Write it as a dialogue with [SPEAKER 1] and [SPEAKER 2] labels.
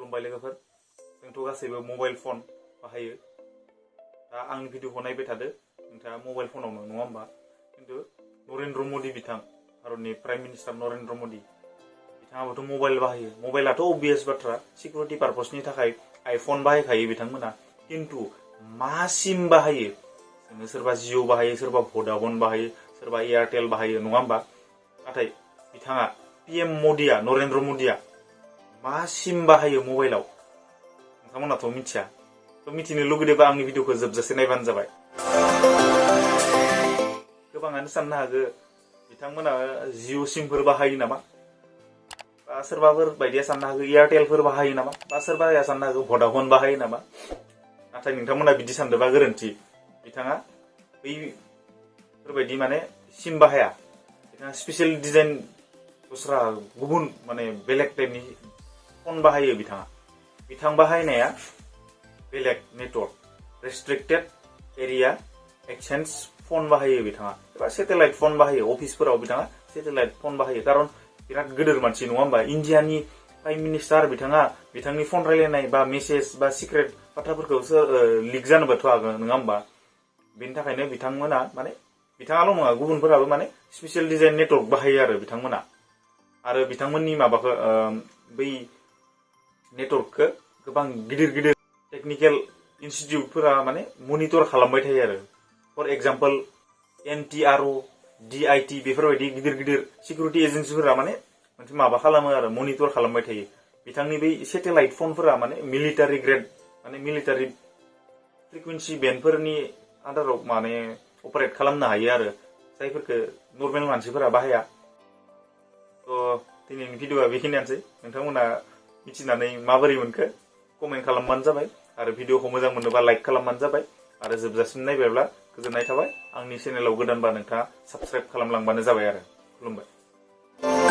[SPEAKER 1] खुलुमबाय लोगोफोर जोंथ' गासैबो मबाइल फन बाहायो दा आंनि भिडिअखौ नायबाय थादो नोंथाङा मबाइल फनावनो नङा होमबा किन्तु नरेन्द्र मदि बिथां भारतनि prime minister Narendra Modi बिथाङाबोथ' mobile बाहायो मबाइलाथ' अबभियास बाथ्रा सिकिउरिटि पारपसनि थाखाय आइफन बाहायखायो बिथांमोना किन्तु मासिम बाहायो जोङो सोरबा जिअ बाहायो सोरबा भडाफन बाहायो सोरबा एयारटेल बाहायो नङा होमबा नाथाय बिथाङा पीएम मदिया नरेन्द्र मदिया मासिम बाहायो मबाइलाव नोंथांमोनाथ' मिथिया थ' मिथिनो लुगैदोंबा आंनि भिडिअखौ जोबजासे नायबानो जाबाय गोबाङानो साननो हागौ बिथांमोना जिअ सिमफोर बाहायो नामा बा सोरबाफोर बायदिया साननो हागौ एयारटेलफोर बाहायो नामा बा सोरबाया साननो हागौ भडाफन बाहायो नामा नाथाय नोंथांमोना बिदि सानदोंबा गोरोन्थि बिथाङा बैफोरबायदि माने सिम बाहाया बिथाङा स्पेशल डिजाइन दस्रा गुबुन माने बेलेग टाइपनि फन बाहायो बिथां बाहायनाया बेलेग network restricted area exchange phone बाहायो बिथाङा एबा सेटेलाइट फन बाहायो अफिसफोराव बिथाङा सेटेलाइट फन बाहायो कारण बिराद गिदिर मानसि नङा होमबा इन्डियानि प्राइम मिनिस्टार बिथाङा बिथांनि फन रायलायनाय बा मेसेज बा सिक्रेट बाथ्राफोरखौ लिक जानोबोथ' हागौ नङा होमबा बेनि थाखायनो बिथांमोना माने बिथाङाल' नङा गुबुनफोराबो माने स्पेशल डिजाइन नेटवर्क बाहायो आरो बिथांमोना आरो बिथांमोननि माबाखौ बै नेटवर्कखौ गोबां गिदिर टेक्निकेल इनस्टिट्यूटफोरा माने मनिटर खालामबाय थायो आरो फर एग्जांपल NTRO DIT बेफोरबायदि गिदिर सिकिउरिटि एजेन्सिफोरा माने मोनसे माबा खालामो आरो मनिटर खालामबाय थायो बिथांनि बै सेटेलाइट फनफोरा माने मिलिटारि ग्रेड माने मिलिटारि फ्रिकुवेन्सि बेन्डफोरनि आन्दाराव माने अपारेट खालामनो हायो आरो जायफोरखौ नर्मेल मानसिफोरा बाहाया थ' दिनैनि भिडिअआ बेखिनियानोसै नोंथांमोना मिथिनानै माबोरै मोनखो कमेन्ट खालामबानो जाबाय आरो भिडिअखौ मोजां मोनोबा लाइक खालामबानो जाबाय आरो जोबजासिम नायबायब्ला गोजोननाय थाबाय आंनि चेनेलाव गोदानबा नोंथाङा साबस्क्राइब खालामलांबानो जाबाय आरो खुलुमबाय।